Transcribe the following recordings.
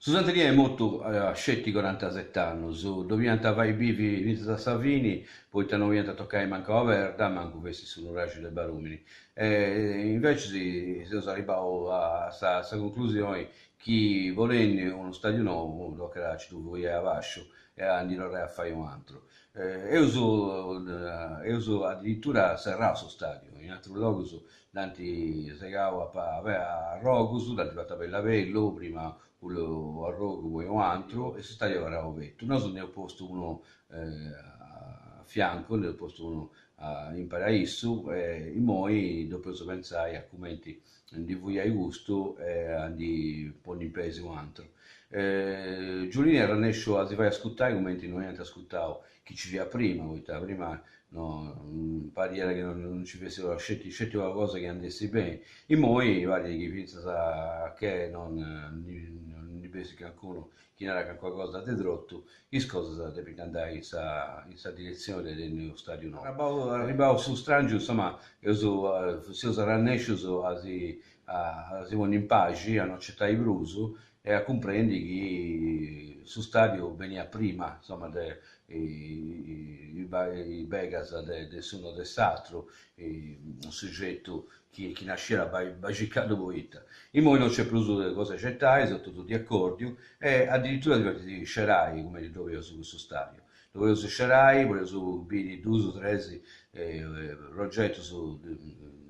Su Sant'Elia est mortu a sceti corantaset'annus, ddu fiant fai bivi fintzas a sa fini, poita no fiant tocai mancu una perda, mancu fessit su nuraxi de Barumini. E invecis seus arribaus a sa conclusioni chi po tenni unu stadiu nou tocat a nci ddu fuiai a basciu e a ndi torrai a fai un'atru. Eus eus adiritura serrau su stadiu, in atrus logus Dd'ant segau a arrogus, dd'ant fatu a bellu a bellu, prima unu arrogu poi u' antru e su stadiu est abarrau obertu. Nosu nd'eus postu unu a fiancu, nd'eus postu unu impari a issu e immoi depeus pentzai a cumenti ndi fuiai custu e a ndi ponni in peis u' antru. Giulini est arrennesciu a si fai ascurtai cumenti no iant ascurtau chi ci fiat prima, poita prima no pariat chi non nci fessit sceti sceti una cosa chi andessit beni, immoi parit chi fintzas a che non ndi bessit cancunu chi narat calincuna cosa de trotu, is cosas depint andai in sa in sa diretzioni de tenni unu stadiu nou. Arribau su strangiu, insoma, eus seus arrannescius a si a si ponni in paxi, a no certai prus e a cumprendi chi su stadiu beniat prima, insoma, de is begas de s'unu o de s'atru, sugetu chi chi nasciat bai circandu poita. Immoi non nc'est prus cosa 'e certai, seus totus di acordiu e adiritura si podit scerai cumenti ddu 'oleus cussu stadiu. Ddu 'oleus scerai, boleus biri dus o tres progetus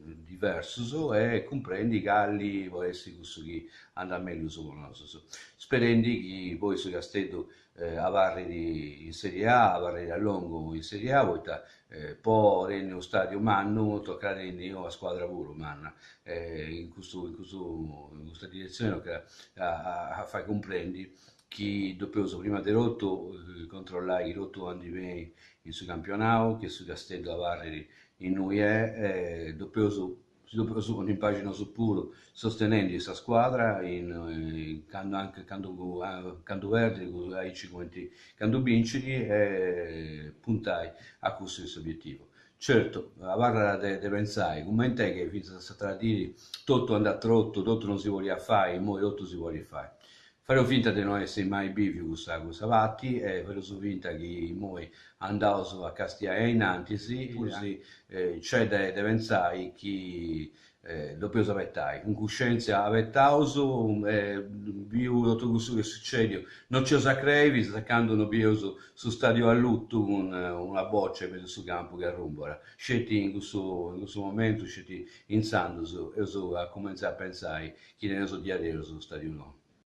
diversus e cumprendi cali podit essi cussu chi andat mellus po nosus, sperendi chi poi su Casteddu abarrit in Serie A, abarrit a longu in Serie A, poita po tenni unu stadiu mannu tocat a tenni una scuadra puru manna e in custu in custu in custa diretzioni tocat a fai cumprendi chi depeus prima de totu controllai chi totu andit beni in su campionau, chi su Casteddu abarrit innui est e depeus si depeus ponni in paxi nosu puru sostenendi sa scuadra in candu anche candu candu perdit aici cumenti candu bincit e puntai a cussu est s'obietivu. Certu, abarrat de de pentzai, cument'est chi fintzas a s'atra diri totu andat trotu, totu non si podiat fai, immoi totu si podit fai. Fadeus finta de no essi mai biviu cussa cussa parti e fadeus finta chi immoi andaus a castiai a innantis, puru si nc'est de de pentzai chi depeus abetai, cun cuscientzia abetaus e biu totu cussu chi est sucediu, no nc'eus a crei fintzas a candu no bieus su stadiu allutu cun una boccia in mesu a su campu chi arrumborat, sceti in cussu in cussu momentu, sceti intzandus eus a cumentzai a pentzai chi teneus diaderus unu stadiu nou.